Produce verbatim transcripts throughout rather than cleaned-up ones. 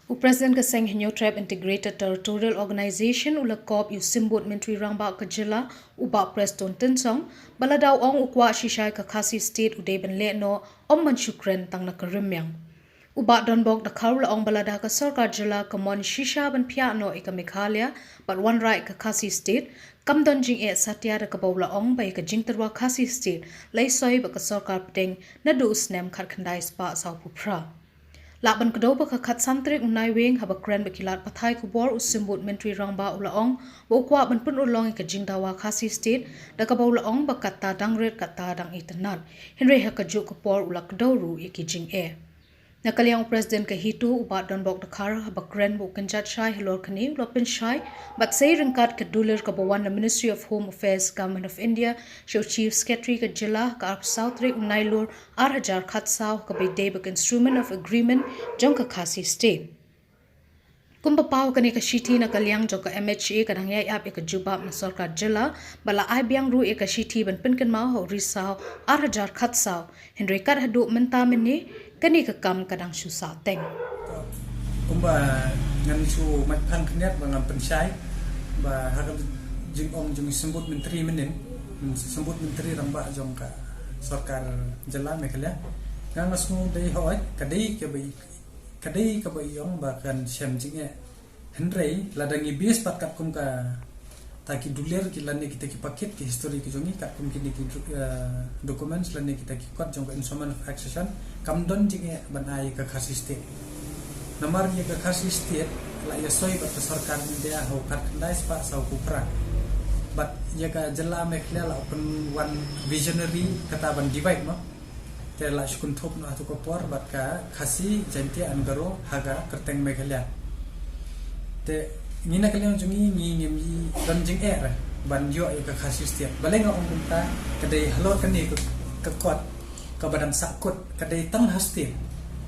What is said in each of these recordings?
U President ka seng Hynñiewtrep Integrated Territorial Organization u la kop ïa u Symbud Myntri Rangbah ka jylla, u Bah Prestone Tynsong, ba la dau ong u kwah shisha ïa ka Khasi State u dei ban leh noh, ym ban shu kren tang na ka rmiang. U Bah Donbok Dkhar u la ong ba lada ka sorkar jylla ka mon shisha ban phiah noh ïa ka Meghalaya bad wanrah ïa ka Khasi State, kam don jingeh satia da kaba u la ong ba ïa ka jingtyrwa Khasi State la ïasoi bad ka sorkar pdeng naduh u snem khatkhyndai spah sawphew phra. Lah ban kdew ba ka khatsan tarik u Naiwieng, haba kren bad ki lad pathai khubor, u Symbud Myntri Rangbah u la ong ba u kwah ban pynurlong ïa ka jingdawa Khasi State, da kaba u la ong ba kata dang rit kata dang itynnad, hynrei ha kajuh ka por u la kdew ruh ïa ki jingeh. Na ka liang u President ka HITO, u Bah Donbok Dkhar, haba kren bad u kynjat shai halor kane, u la pynshai bad sei ryngkat ka dulir kaba wan na Ministry of Home Affairs, Government of India, sha u Chief Secretary ka jylla, ka arphew saw tarik u Nailur ar hajar khatsaw, kaba ïadei bad ka Instrument of Agreement jong ka Khasi State. Kumba paw kane ka shithi, na ka liang jong ka MHA ka dang ïai ap ïa ka jubab na sorkar jylla, bad la ai biang ruh ïa ka shithi ban pynkynmaw ha u Risaw ar hajar khatsaw, hynrei kat haduh mynta mynne kane ka kam ka dang shu sahteng. Kumba ngan shu mait phang khyndiat ba ngan pynshai ba ha ka jingong jong i Symbud Myntri mynnin, Symbud Myntri Rangbah jong ka sorkar jylla Meghalaya, nga nga sngew dei hoi, ka dei kaba i, ka dei kaba i ong ba kan shem jingeh. Hynrei lada ngi base pat katkum kata ki dulir ki lane kita ki pakit ki history ki jong ngi, katkum kine ki, eh, documents lane kita ki kot jong ka Instrument of Accession, kam don jingeh ban ai ïa ka Khasi State. Namar ïa ka Khasi State la ïasoi bad ka sorkar India ha u khatkhyndai spah sawphew phra. Bad ïa ka jylla Meghalaya la pynwan visionary kata ban divide mo. Te la shu kynthup noh ha tu ka por bad ka Khasi, Jaintia and Garo ha ka kyrteng Meghalaya. Te ngi na ka liang jong ngi, ngi ngim i don jingeh re ban ïoh ïa ka Khasi State. Balei nga ong kumta? Ka dei halor kane ka, ka kot kaba dang sahkut, ka dei tang ha state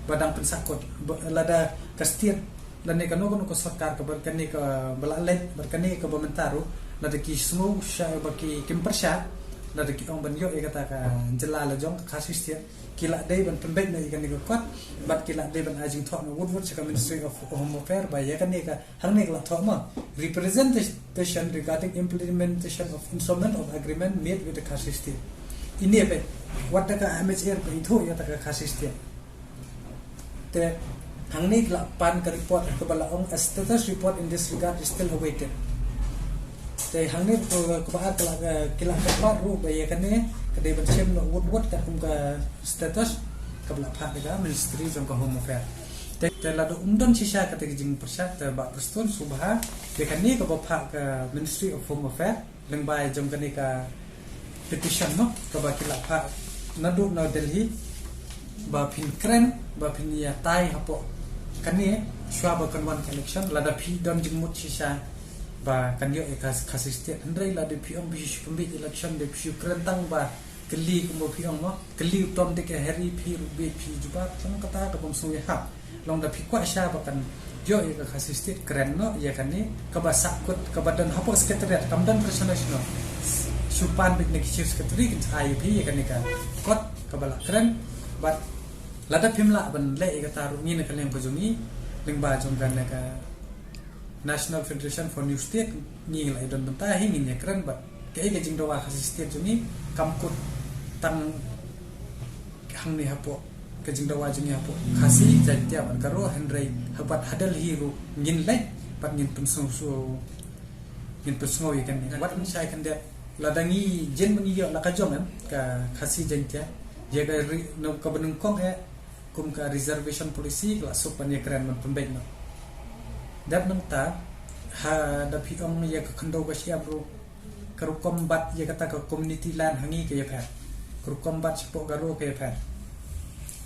ba dang pynsahkut. Ba, lada ka state lane kano kano ka sorkar kaba kane kaba la leit bad kane kaba mynta ruh, lada ki sngew sha ba ki, kim pyrshah, lada ki ong ban ïoh ïa kata ka jylla la jong ka Khasi State, ki la dei ban pynbeit noh ïa kane ka kot bad ki la dei ban ai jingthoh noh wut wut sha ka Ministry of Home Affairs ba ïa kane ka, hangne ka la thoh mo, representation regarding implementation of instrument of agreement made with the Khasi State. Ine beit, wat da ka MHA ba ithuh ïa kata ka Khasi State. Te hangne ki la pan ka report kaba la ong, a status report in this regard is still awaited. Te hangne ka, kaba ar ka la, ki la ka pat ruh ba ïa kane ka dei ban shem noh wut wut katkum ka status kaba la phah da ka Ministry jong ka Home Affairs. Te, te lada um don shisha kata ka jingpyrshah, te Bah Prestone sngewbha ïa kane kaba phah ka Ministry of Home Affairs lyngba jong kane ka petition mo, kaba ki la phah naduh na Delhi, ba phin kren, ba phin ïatai hapoh kane shuwa ba kan wan ka election, lada phi don jingmut shisha ba kan ïoh ïa ka Khasi State. Hynrei lada phi ong ba phi shu pynbeit election, da phi shu kren tang ba kylli kumba phi ong mo, kylli u Tom, Dick, Harry, phi ruh beit phi jubab, tang kata ka bym sngew ïahap. Long da phi kwah shisha ba kan ïoh ïa ka Khasi State, kren noh ïa kane kaba sahkut, kaba don hapoh Secretariat, kam don President National. Shu pan beit na ki Chief Secretary kin sa ai ïa phi ïa kane ka kot kaba la kren. Bad lada phim lah ban leh ïa kata ruh, ngi na ka liang ka jong ngi, lyngba jong kane ka National Federation for New State, ngi la ïa don bynta hi, ngin ïa kren bad kaei ka jingdawa Khasi State jong ngi kam kut tang hangne hapoh ka jingdawa jong ngi hapoh Khasi, Jaintia bad Garo, hynrei hapoh ha Delhi ruh ngin leit bad ngin pynsngew, ngin pynsngew ïa kane. Wat ngin shai khyndiat, lada ngi jin ba ngi ïoh la ka jong, em, ka Khasi Jaintia, ïa ka ri, na kaba nyngkong eh, kum ka reservation policy ka la suk ban ïa kren ban pynbeit noh. Dep nangta, ha, da phi ong ïa ka khyndew ka shyiap ruh, ka rukom bat ïa kata ka community land ha ngi ka ïapher. Ka rukom bat shapoh Garo ka ïapher.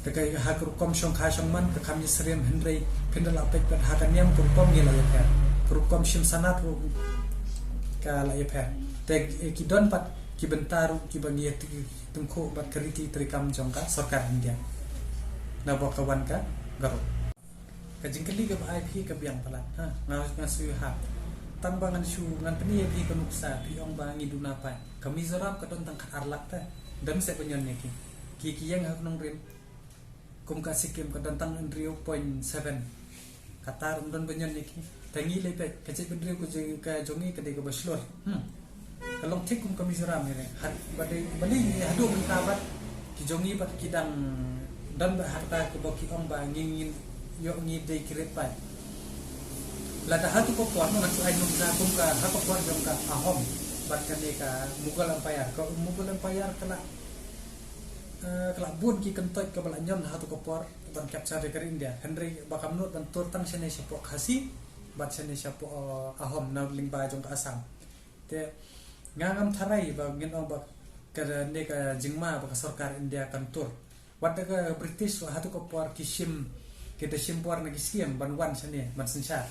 Te ka, ha ka rukom shongkha shongman ka kham ïasyriem, hynrei phin da la peit pat ha ka niam ka rukom ngi la ïapher. Ka rukom shim sanad ruh ka la ïapher. Te, eh, ki don pat ki bynta ruh kiba ngi ïa tyngkhuh bad ka riti treikam jong ka sorkar India. Naba ka wan ka Garo. Ka jingkylli kaba ai phi ka biang palat, ha, nga, nga shu ïahap. Tang ba ngan shu, ngan pyni ïa phi ka nuksa, phi ong ba ngi duna paid. Ka Mizoram ka don tang khatar lak te. Dem seh ban ïoh ïa ki. Ki, ki ïeng ha ka nongrim. Kum ka Sikkim ka don tang hynriew point seven. Qatar um don ba ñion ïa ki. Te ngi lei peit ka jaitbynriew ka jong, ka jong ngi ka dei kaba shlur. Hmm. Ka long thik kum ka Mizoram hi re. Bad dei, bad dei ngi haduh mynta bad ki jong ngi bad ki dang don bad ha kata kaba ki ong ba ngi, ngin ïoh ngi dei ki rit paid. Lada ha tu ka por, ngan shu ai nuksa kum ka ha ka por jong ka Ahom bad kane ka Mughal Empire. Ka Mughal Empire ka la, eh, ka la bun ki kyntoit kaba la ñion ha tu ka por ban capture ïa ka ri India. Hynrei ba kam nud ban tur tang shane shapoh Khasi bad shane shapoh, eh, Ahom na lyngba jong ka Assam. Te nga ngam tharai ba ngin ong ba kane ka jingma ba ka sorkar India kan tur. Wat da ka British ha tu ka por ki shim, ki da shim por na ki Siem ban wan shane ban synshar.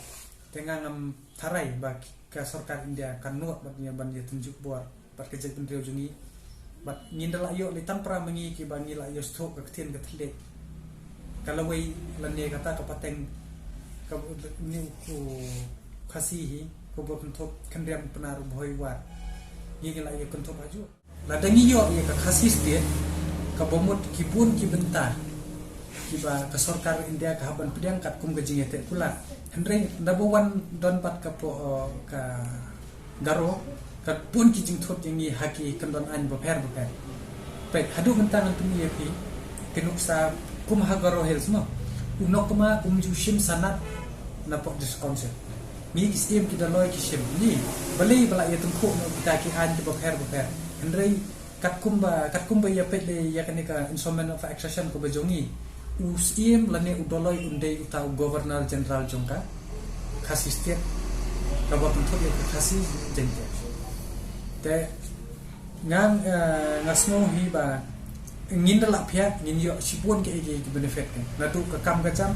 Te nga ngam tharai ba ka sorkar India kan nud ban ïa, ban ïa tynjuh bor bad ka jaitbynriew jong ngi. Bad ngin da la ïoh lei tang para ma ngi kiba ngi la ïoh stroke ka ktien ka thylliej. Ka lawei lane kata ka pateng ka ni u Khasi hi, ka bor kynthup Khynriam Pnar Bhoi War. Ngi ngi la ïoh kynthup hajuh. Lada ngi ïoh ïa ka Khasi State, ka ba mut ki bun ki bynta kiba ka sorkar India ka hap ban pdiang katkum ka jingïateh kular. Hynrei naba wan don bad ka po, eh, ka Garo, ka bun ki jingthut ïa ngi ha ki kyndon aiñ bapher bapher. Peit, haduh mynta ngan pyni ïa phi ki nuksa kum ha Garo Hills mo. U Nokma um ju shim sanad na pok District Council. Ngi ki Siem ki Dolloi ki shim. Ni, balei ba la ïa tyngkhuh noh kita ki aiñ ki bapher bapher. Hynrei katkum ba, katkum ba ïa peit lei ïa kane ka Instrument of Accession kaba jong ngi, u Siem lane u Dolloi un dei uta u Governor General jong ka Khasi State, kaba kynthup ïa ka Khasi Jaiñtia. Te nga, eh, nga sngew hi ba ngin da lah phiah, ngin ïoh shibun ki, ki, ki benefit ka. Naduh ka kam ka jam,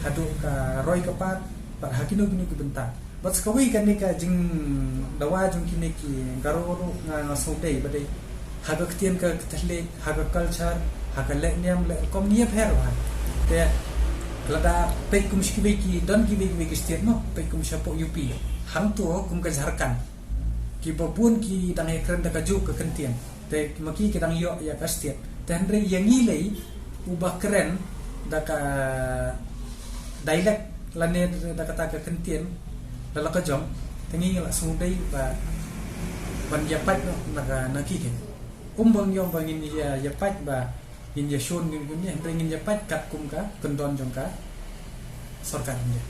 haduh ka roi ka par, bad ha kino kino ki bynta. Bad sa kawei kane ka jingdawa jong kine ki Garo ruh nga, nga sngew dei ba dei ha ka ktien ka thylliej, ha ka culture, ha ka leh niam leh rukom ngi ïapher bha. Te lada peit kum sha kiwei ki, don kiwei kiwei ki state mo, peit kum shapoh U P, hangto kum ka Jharkhand, kiba bun ki dang ïakren da kajuh ka kyntien. Te ma ki ki dang ïoh ïa ka state. Te hynrei ïa ngi lei uba kren da ka dialect lane da kata ka kyntien la la ka jong. Te ngi la sngew dei ba ban ïa pait noh na ka, na ki ki. Um bang ïong ba ngin ïa, ïa pait ba ngin ïa shun ngin, ngin ïa, hynrei ngin ïa pait katkum ka kyndon jong ka sorkar India.